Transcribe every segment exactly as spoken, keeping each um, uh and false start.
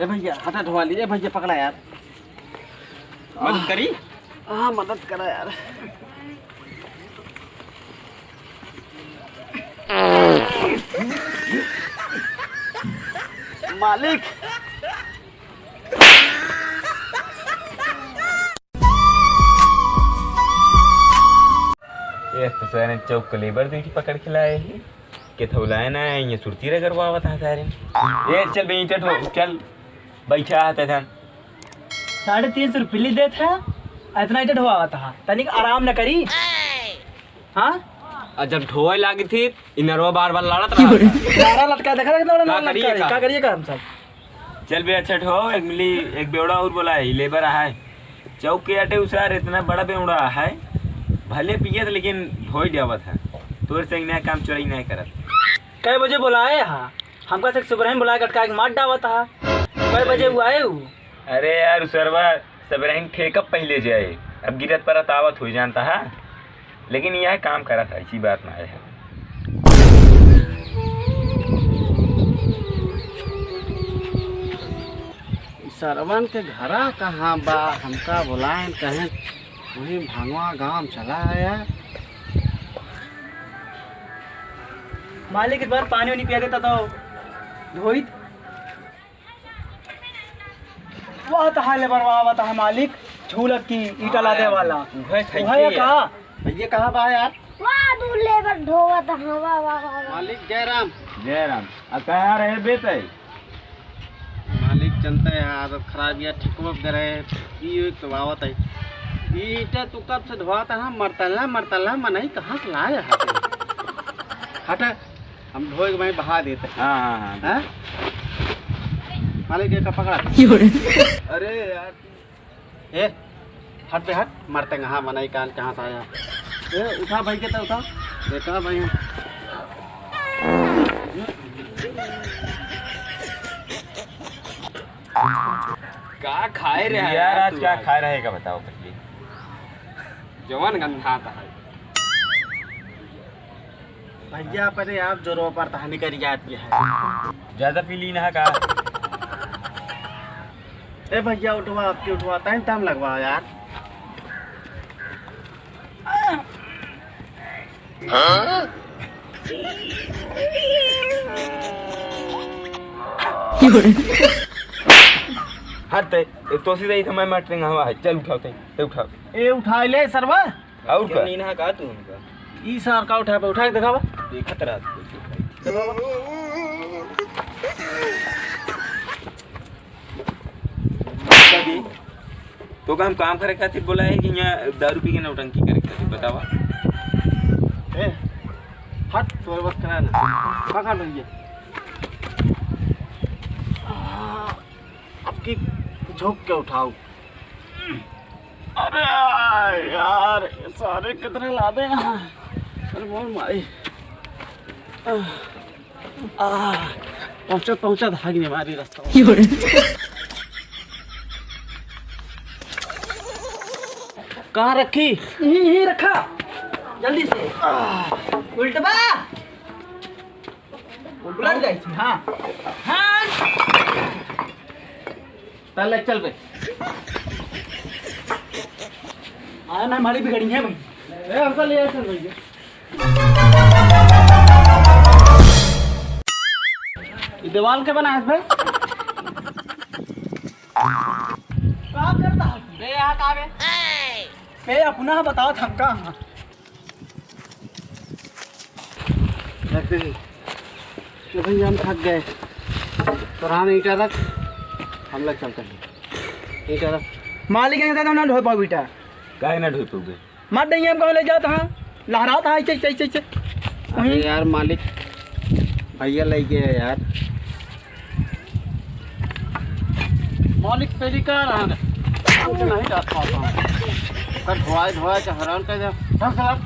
ए भैया, हटा ढोवा ली। ए भैया, पकड़ा यार। मदद करी? हाँ, मदद करा यार। मालिक। ये तो सारे चौक के लेबर देखी पकड़ के लाए ही। के थौलाए ना, ये सुरती रे करवावत है सारे। ए, चल बे, ईंटे ठो, चल, बैठा है तैथन। साढ़े तीन सौ रुपये ली देत है, इतना ईंटे ढोवावत है, तनिक आराम न करी। हाँ? आ जब ढोए लागी थी, इ नरवा बार बार लड़त रहा था। नारा लटका, देखा, देखा, नारा का करिए लटका, का? का करिए का हम सब? चल बे, अच्छा ठो, एक मिली, एक बेवड़ा और बोला है, लेबर आहा है। चौक के अटे उसार, इतना बड़ा बेवड़ा है, भले पियत लेकिन ढोई डावत है। तोर से इन्हें काम चोरी नहीं करत। कै बजे बोलाए हा? हमका से सुबह ही बोलाए, गटका के मार डावत हा। कै बजे वो आए हु? अरे यार, उसरवा सबरहिन ठेकब पहिले जाए, अब गिरत परत आवत होई जानता है, लेकिन यह काम करत है, ऐसी बात ना है। सरवन के घरा कहाँ बा? हमका बुलाएन कहें, वही भंगवा गांव चला आया। मालिक, एक बार पानी उनी पिया देता तो धोइत। वाह, तहा लेबर, वाह, वाह, तहा मालिक, झूलक की ईटा लादे वाला। उहे छै उहे के का? यार। भैया, कहाँ बा यार? वाह, दू लेबर ढोवत, हाँ, वाह, वाह, वाह, वाह। मालिक, जय राम। जय राम। आ, कहाँ रहे बेटे? मालिक, जनता है, आदत खराब या ठेकवा दे रहे, ई एक तो आवत है। ईटा तू कब से ढोवत है, मरतल्ला, मरतल्ला, मनई कहाँ से लाए हाथे? हटा। हम ढोए के वहीं बहा देते हैं। हाँ, हाँ, हाँ। हैं? मालिक, ये का पकड़ा? क्यों रे? अरे यार। ए, हट बे, हट। मरते हैं, हाँ, मनई कान कहाँ से आया? ए, उठा भाई के तो उठा। देखा भाई। का खाए रहे यार, यार आज तू का आज? खाए रहे का बताओ पहले। जवन गंधात है। भैया, अपने आप जोरों पर तहानी करी जाती है। ज्यादा पी ली ना का? ए भैया, उठवा, आपके उठवा, टाइम टाइम लगवा यार। हट, ए, तो सीधा ही तो मैं मटरेंगा, हवा है। चल उठाओ, तै, तै उठाओ। ए, उठा ले सरवा। और का? नीना का तू हमका? ई सार का उठा पे, उठा के देखावा। देखत रहा तू। तो का हम काम करे खातिर बोला है कि यहाँ दारू पी के नौटंकी करे खातिर? बतावा। ए, हट, तोर बस करा ना। पकड़ भैया। आ, अब की झोंक के उठाओ। अरे यार, ये सारे कितने लादे हैं। अरे मोर माई। आ, पहुंचा, पहुंचा, धाग नहीं मारी रास्ता। कहाँ रखी? यहीं, यहीं रखा, जल्दी से। उल्टवा। उलट जाई थी, हाँ। हाँ। चल, ले चल बे। आया ना, हमारी बिगड़ी है भाई। ए, हमको ले चल भैया। ये दीवाल के बनाए बे? का करता है? बे, यहाँ का बे? बे, अपना बताओ, थमका। रख दे। ये भैया, हम थक गए। तो राम ईटा रख, हम लोग चलते हैं। ईटा रख। मालिक, यहाँ से तो ना ढो पाओ ईटा। काहे ना ढो पाओगे? मत नहीं, हम कहाँ ले जाता हाँ? लहराता है, चल, चल, चल, चल। अरे वहीं। यार मालिक, भैया लेके है यार। मालिक तेरी का रहा है? कुछ नहीं कर पाता हूँ। कर ढोआए, ढोआए के हैरान कर दे। चल, चल।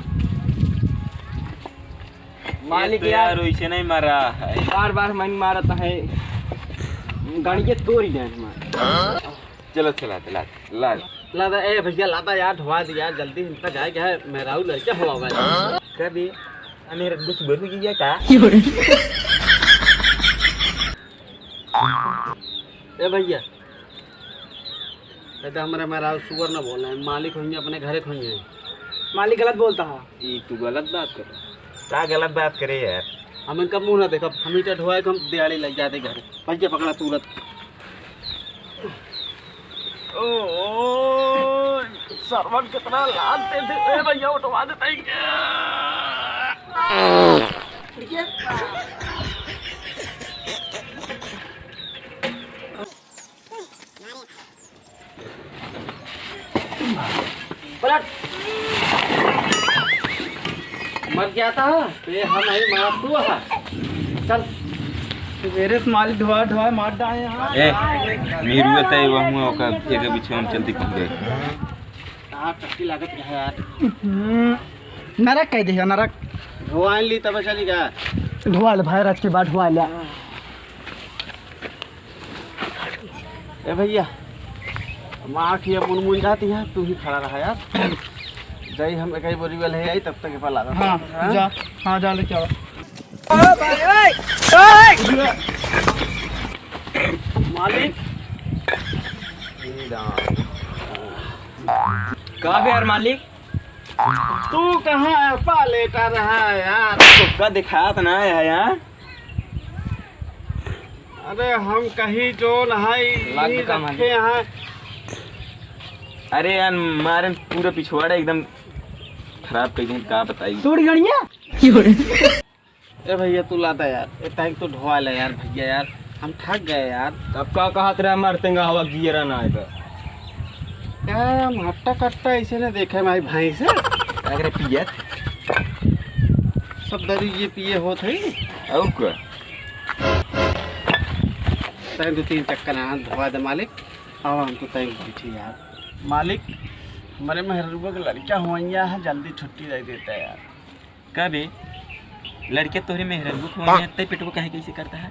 मालिक ये तो यार, यार वैसे नहीं मारा है। बार बार मन मारता है। गाड़ी के तोड़ ही जाए हमारे। चलो, चला, चला, ला। लादा, ए भैया, लादा यार, ढोआ दिया, जल्दी इनका जाए क्या है, मेहरारू लड़के हो आवा है। कभी, अरे, मेरा कुछ बोल गया क्या? ए भइया, ए तो हमरे मेहरारू सुअर न बोले हैं, मालिक होइहैं, अपने घरे क होइहैं। मालिक गलत बोलता है। ई तू गलत बात कर। का गलत बात करे यार? हम इनका मुँह ना देखब, हम ईंटा ढोवाए के हम दिहाड़ी लग जाते घरे। भइया पकड़ा तुरंत। ओ, ओ, सरवन कितना लाद देते। ए भइया, उठवा देते हैं क्या? पलट। मर जाता है, ये हम ही मार तू है। चल। सवेरे से मालिक ढोआ ढोआ मार डाले हैं। ए, मेरू तय वहाँ ओका एक बिछे हम चलती पकड़े। कहाँ टट्टी लागत है यार। हम्म, नरक कह दिया, नरक। ढोआ ली तब चली गा। ढोआ ले भाई, राज के बाद ढोआ ले। ए भइया, माँ की अब मुनमुन जाती है, तू ही खड़ा रहा यार। जाई हम कई बोरी वाले है आई, तब तक ये पला दो। हाँ, हाँ? जा, हाँ, जा लेके आओ। मालिक। का बे यार मालिक? तू कहाँ है? पा लेटा रहा है यार। तुमका दिखात ना है यार। अरे हम कहीं जो नहाई लाग नहीं का मालिक। रखे हैं। अरे यार, मारे पूरा पिछवाड़ा एकदम खराब कर दें, का बताई। तोड़ गड़िया। ए भइया, तू लाता यार, ए टाइम तो ढोआ ले यार भइया यार, हम थक गए यार। तब का कहत रहे, मरते हवा गियरा ना आए तो। यार, हम हट्टा कट्टा ऐसे ने देखे भाई, भाई से। अगर पियत। सब दारू ये पिए होत है। और का? तैं दो तीन चक्कर यहाँ ढोआ दे मालिक, अब हमको तैं पीछे यार। मालिक, हमरे मेहररुआ के लड़का हुआ है, जल्दी छुट्टी दे देता यार। का बे? लड़के तोहरे मेहररुआ को होइहैं, तै पेटवा काहे कैसे करता है?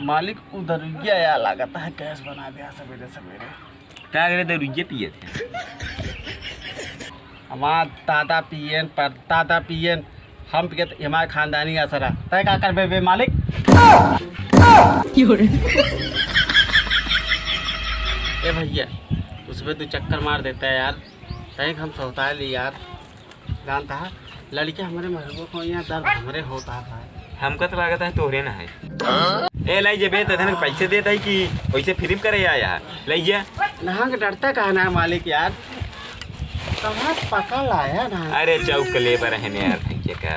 मालिक, उ दरुइया या लागत है, गैस बना दिया सवेरे सवेरे। का करे दरुइया पियत है? हमार दादा पियन, परदादा पियन, हम पियत, हमार खानदानी असर है। तै का करबे बे मालिक? ए भइया, उसमें तू चक्कर मार देता है यार। तैं हम सौताए ली यार, जानता है, लड़के हमरे मरबो को यहाँ दर्द हमरे होता है। हमका तो लागत है तोहरे ना है। ए, लाई जे बे, तथन पैसे देता है कि वैसे फ्री में करे आया है? लाई जा। नहा के डरता कहा ना है मालिक यार, कहाँ पका लाया ना। अरे चौक लेबर है ने यार, थैंक यू का।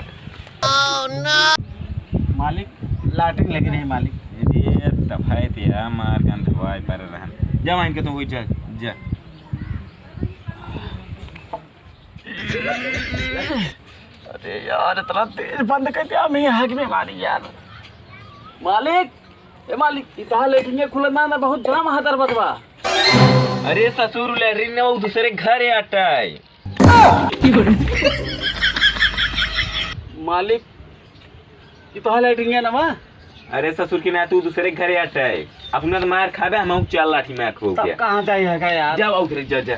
मालिक, लाटरिन लगी नहीं मालिक। अरे, तफायत या मार गंध भाई पर रहन। जा वहीं के तू वही जा, जा। अरे यार, इतना तेज बंद कर दिया, मैं यहाँ की बीमारी यार। मालिक, ए मालिक, इतना लेटरिन खुलत ना, ना बहुत जाम है दरबतवा। अरे ससुर, लेटरिन ना, वो दूसरे घर है अटाई। मालिक, इतना लेटरिन ना वा। अरे ससुर की ना, तू दूसरे घरे अटाए। अपना तो मार खाबे, हम चार लाठी मार खो तब गया। कहाँ जाए है का यार? जा, उधर जा, जा।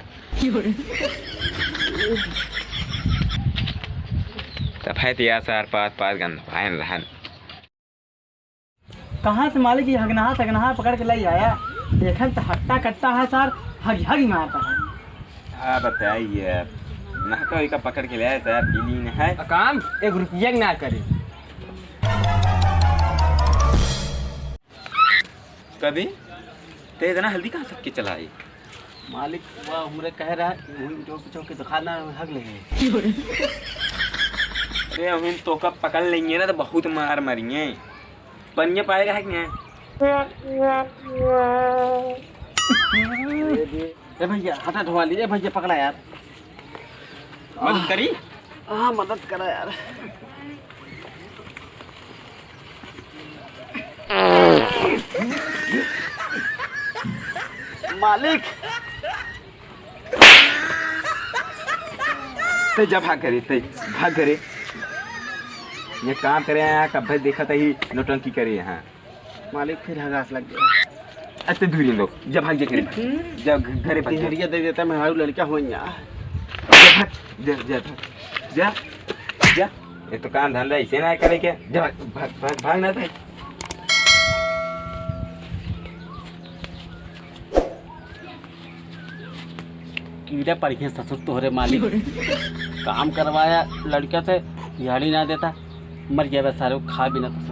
तब है तो यार, सार पाँच, पाँच गंध भाई रहन। कहाँ से मालिक ये हगनहा सगनहा पकड़ के लाई आया? देखन तो हट्टा कट्टा है सार, हगी हगी मारता है। हाँ, बताइए यार, नहका ओइका पकड़ के ले आए सार, पीली न है। आ काम एक रुपया के ना करे। कभी ते इतना हल्दी कहाँ सक के चला आई? मालिक, वो हमरे कह रहा है, वही चौक चौक के दुकान में हग ले। अरे, हम तो का पकड़ लेंगे ना, तो बहुत मार मारेंगे। पनिया पाए रहा कि नहीं? ए भैया, हटा ढोआ ली। ए भैया, पकड़ा यार। मदद करी? हाँ, मदद करा यार। मालिक। ते जा भाग करे, ते भाग करे। ये काम करे यहाँ, कब देखा था ही नौटंकी करे यहाँ। मालिक फिर हगास लग गया। अत्ते दूरी लोग, जा भाग जा घरे भाग। जा घ-, घरे भाग जा। दिहरिया दे देता, मैं हाउ लड़का हो जा। जा भाग, जा, जा भाग। जा, जा। ये तो काम धंधा ऐसे ना करे क्या? जा भाग, भाग, भाग, भाग ना भाई। कीड़ा पड़िहैं ससुर तोहरे मालिक। काम करवाया लड़का से, दिहाड़ी ना देता, मर गया बे सारे, खा भी ना तो